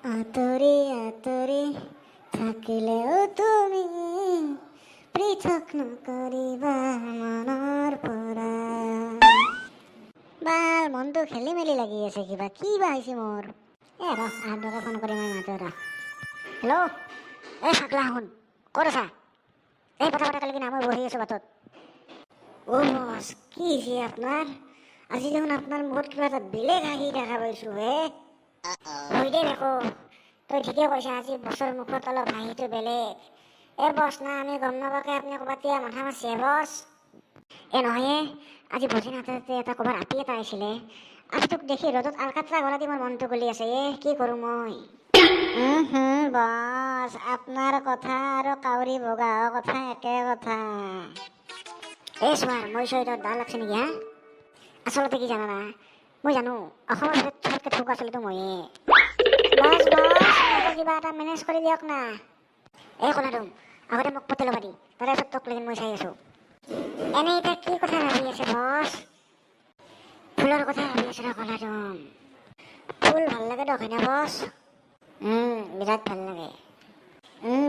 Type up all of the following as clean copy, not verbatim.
আঁতৰি আঁতৰি থাকিলেও তুমি পৃথক নকৰিবা মনৰ পৰা। বাল, মনটো খেলি মেলি লাগি আছে কিবা। কি বা হৈছে মোৰ? এ ৰহ, আহাদকে ফোন কৰি মই মাতো ৰহ। হেল্ল', এই ফাকলা, শুন, ক'ত আছা? এই কথা পাতা কালি না, মই বহি আছোঁ বাটত। অ' বছ, কি হৈছে আপোনাৰ? আজি দেখোন আপোনাৰ মুখত কিবা এটা বেলেগ হাঁহি দেখা পাইছোঁ হে। হয় দে বেকো, তই ঠিকে কৈছা, আজি বছৰ মুখত অলপ হাঁহিটো বেলেগ। এ বছ না, আমি গম নাপাকে আপুনি ক'ৰবাত কিবা মাথা মাৰছে বছ? এ নহয়, আজি ভোজন হাততে এটা ক'ৰবাৰ আপি এটা আহিছিলে। আপিটোক দেখি ৰ'দত আলকাতৰা গলা দি মোৰ মনটো গলি আছে। এ কি কৰোঁ মই? বছ, আপোনাৰ কথা আৰু কাউৰী বগা কথা একে কথা। এই চোৱাৰ, মই চৰিত্ৰত দা লাগছে নেকি হা? আচলতে কি জানা না, মই জানো অসমৰ ভিতৰত চবতকৈ থৌকা ছোৱালীটো ময়ে। বছ বছ, মোকো কিবা এটা মেনেজ কৰি দিয়ক না। এই কলাডুম, আগতে মোক পতি ল'বা দি, তাৰে পিছত তোক লেকিন মই চাই আছোঁ। এনেই এতিয়া কি কথা ভাবি আছে বছ? ফুলৰ কথা ভাবি আছো ৰ কলাডুম। ফুল ভাল লাগে দক হয়নে বছ? বিৰাট ভাল লাগে।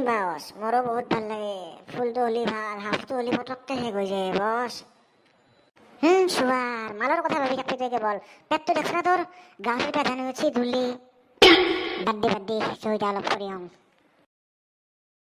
বছ, মোৰো বহুত ভাল লাগে। ফুলটো হ'লে ভাল, হাফটো হ'লে পটককৈ শেষ হৈ যায় বছ। চোৱাৰ, মালৰ কথা ভাবি থাকবি তই কেৱল। পেটটো দেখছ না তোৰ? গাঁৱৰ পেট হেন হৈছে ধূলি। বাদ দে, বাদ দে, চইটা অলপ কৰি আহোঁ।